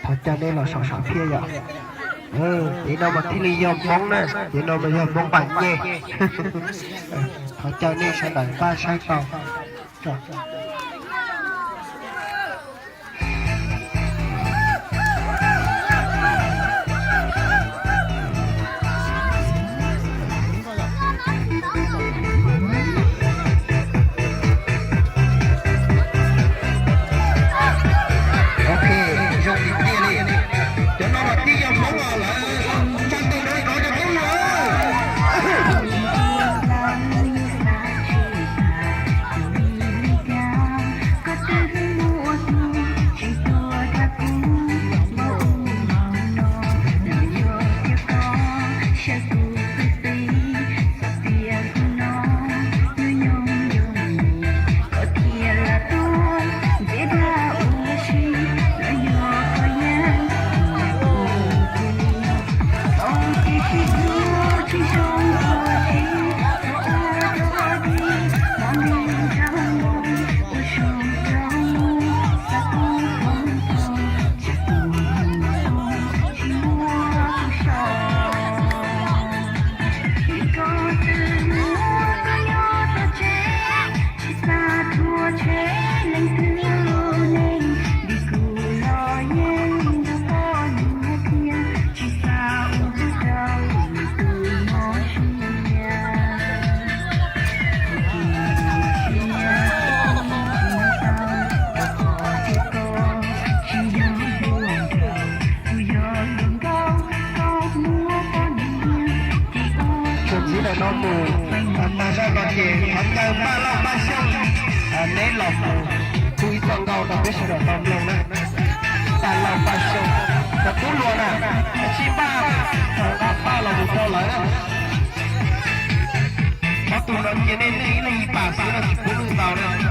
Thov caw nej los saum sam phiaj yom. Ces no mas thiaj li yog Hmoob na, ces no mas yog Hmoob npaim nyej. Thov caw nej sawv daws pab saib tau. Ok, zoo tiag tiag li. Cov no mas tib yog Hmoob los lawm, tsa tes rau cov Hmoob lawm. Txuas ntxiv ntawm no mus tag zaj no ces thov caw Paj Lauj Paj Xyooj neb los mus hu ib txoj nkauj rau peb sawv daws tau mloog na. Paj Lauj Paj Xyooj, cov tub hluas na, sib npaj nqa paj los mus rau lawv na. Ob tug no cia nej ib leeg ib pas xwb no tsis pub lwj ntau na.